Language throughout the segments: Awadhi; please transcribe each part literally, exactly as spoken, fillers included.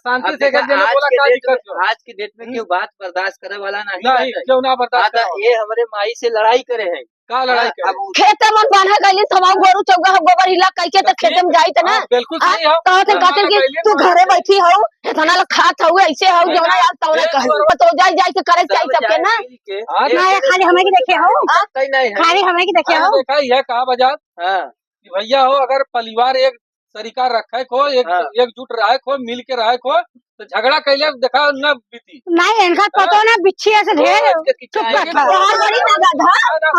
शांति अब से देखा, कर देना, आज बोला के का date दिक्कत में, हो? आज के date में हम्म। केहू बात बर्दाश्त करे वाला नहीं नहीं, बाटे। केहू ना बर्दाश्त हाँ, तो करे वाला। ये हमरे माई से लड़ाई करे हैं। का लड़ाई हाँ, करी? अब खेते में बान्हे गइली, तो हमार गोरू चौगा हो, गोबर हिला कइके तो तो खेते में ठीक, जाइत ना। हाँ, बिल्कुल हाँ, सही हो। कहत हैं, हाँ, कहत हैं कि गइली तू ना। घरे बैठी हो, इतना ला खात हो, ऐसे हो, नहीं, जौना नहीं, यार तौना नहीं, कही। नहीं, तो जाई, जाई के करे सब चाहिए सबके जाए ना। मिल के हाँ, एक ना, ये दूसरे खाली हमें की को देखे हो? हाँ? सही नहीं है। खाली हमें की देखे हाँ, हो? देखा, यह कहा बाजार हाँ। कि भैया हो, अगर परिवार एक सरीका रखे को, एक, हाँ। एकजुट रहे को, मिल के रहे को, तो झगड़ा कैले देखा न बीती। नहीं, इनका हाँ। पतो ना, बिच्छी ऐसे ढेर हाँ, है। इसके पीछे चुप आएगी कर। तो। बहुत बड़ी ना गधा।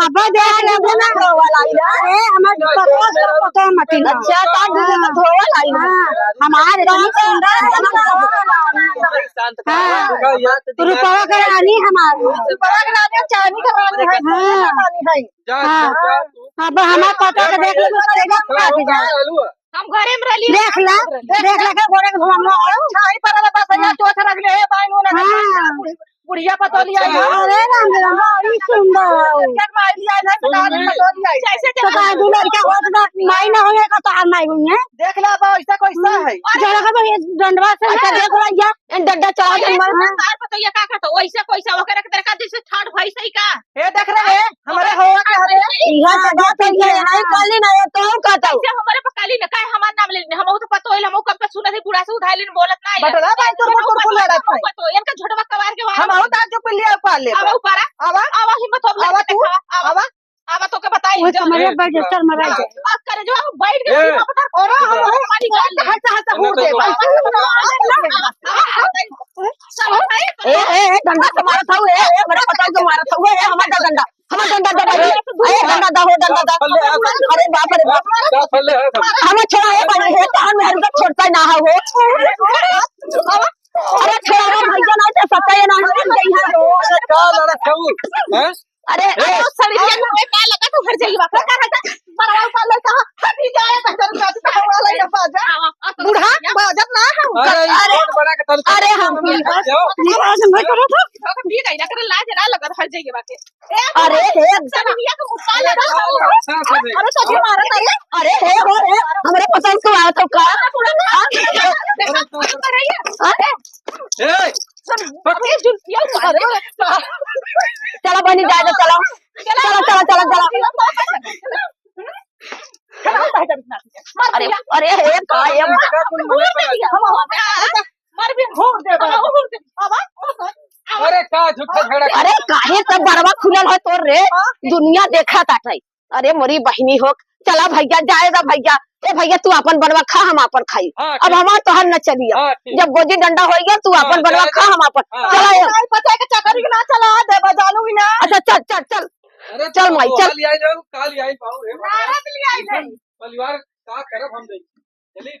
अब दे आ, लेबो ना। धोवल आई ना। अरे, हमार नहीं, पतो नहीं, का पतो मत ना। अच्छा, तो आज हाँ। धोवल आई ना। हाँ, हमार इतनी सुंदर है। शांत कर। हाँ। देखा, यहाँ से दिमाग रुपवा के रानी हमार। रुपवा के रानी, चांदी के रानी है, हाँ। सोना के रानी है। जा, हाँ। जा, जा तू। अब हमार पतो के देख लो, तो करेगा तो फाट जाए। आलू है। हम घरे में रहली। देख ला, देख ला के गोरे के धुआं में आयो। छाई पर वाला बस है, हाँ। चोट रख ले, हे बाई नू ना। हाँ। बुढ़िया पतोली आई है। अरे राम रे राम, बड़ी सुंदर है। एक माई लिया है, सुंदर पतोली आई है। जैसे तो का दू लड़का होत बा, माई ना होए का तो आ माई हुई है। देख ला बा, ऐसा कैसा है? जरा का तो ये डंडवा से अच्छा, देख ला या। ए, डंडा चढ़ा दे, अरे, मर। हाँ। तार पतोइया का कहता, वैसे कैसा ओकरे के तरह का जैसे ठाड़ भैंस है का? ए, देख रहे हैं, हमारे हवा के हरे। इहाँ से बात है, ये नहीं काली ना, ये तो कहता हूँ। कैसे हमारे पे काली ना, काहे हमार नाम ले लेने? हम तो पतोइल, हम कब पे सुनत है, बूढ़ा से उधार लेने बोलत ना है। बटला भाई, तोर पर तोर पर लड़त है। पतोइल, इनका झोटवा कबार के हम बाहर। आओ तार जो पिल्ली पाल ले। आवा ऊपर आ। आवा, आवा, हिम्मत हो, आवा तू, आवा। आवा। आवा, तोके बताई, ओए, जो कमरिया बैठ जा, चल, मरा जा। आ, करे जो, बैठ के ए, सीमा पर, और चुप रह। हंसा, हंसा, हूर दे। ए, ए, ए, डंडा से मारत हऊ, ए, ए, बड़ा पतोह से मारत हऊ, ए, हमार डंडा, हमार डंडा, डंडा, ए, ए, डंडा दा हो, डंडा दा। अरे बाप रे बाप। हम छोड़ा, ए, बने, ए, तहन मेहर का छोड़ता ना हो। अरे छोड़ा, भैया, नहीं तो सत्ता ये ना हो, नहीं हो। अरे का लड़त हऊ, हैं? अरे, ए! अरे, सड़िया में का लगा तू हर जगह बात कर, हट, बड़ा ऊपर ले कहा, हट ही जाए, तो हर जगह बात कर, हवा लगा बाजा। हाँ, हाँ, तो बूढ़ा, भैया। बाजत ना है। अरे, अरे, छोट बड़ा के तन अरे, हम हट जाओ। ये बात नहीं करो तो। तो भी नहीं ना करे, लाज ना लगत हर जगह बात। ए, अरे, हे, सड़िया को मुक्का लगा। अच्छा, अच्छा, अच्छा। अरे, सब्जी मारत है। अरे, हे, हो, हे, हमरे पसंद को आ तो का? अरे, अरे, ए! अरे, जुल्फिया उतारे। चला बहिनी, जाए दे, चला। चला, चला, चला, चला। अरे, अरे, हे, का ये? मर भी घूर दे, बाबा। अरे, का झूठा झगड़ा कर अरे, काहे सब बरवा खुलल है तोर रे? दुनिया देखा ताटे। अरे मोरी बहिनी हो, चला भैया, जाए दा भैया। ए भैया, तू आपन बनवा खा, हम आपन खाई। हाँ, अब ठीक। हमार तोहार न चलिया। हाँ, ठीक। जब गोजी डंडा होइगा, तू हाँ, आपन बनवा जाए खा, दा। हम आपन। हाँ। चला ए। नहीं, पता है कि चकरी के ना चला, देबा जानू ही ना। अच्छा, चल, चल, चल। अरे, चल तो माई, चल। हाल आई जाओ, काल आई पाओ रे। भारत ले आई जाई। परिवार का करब हम नहीं। चली।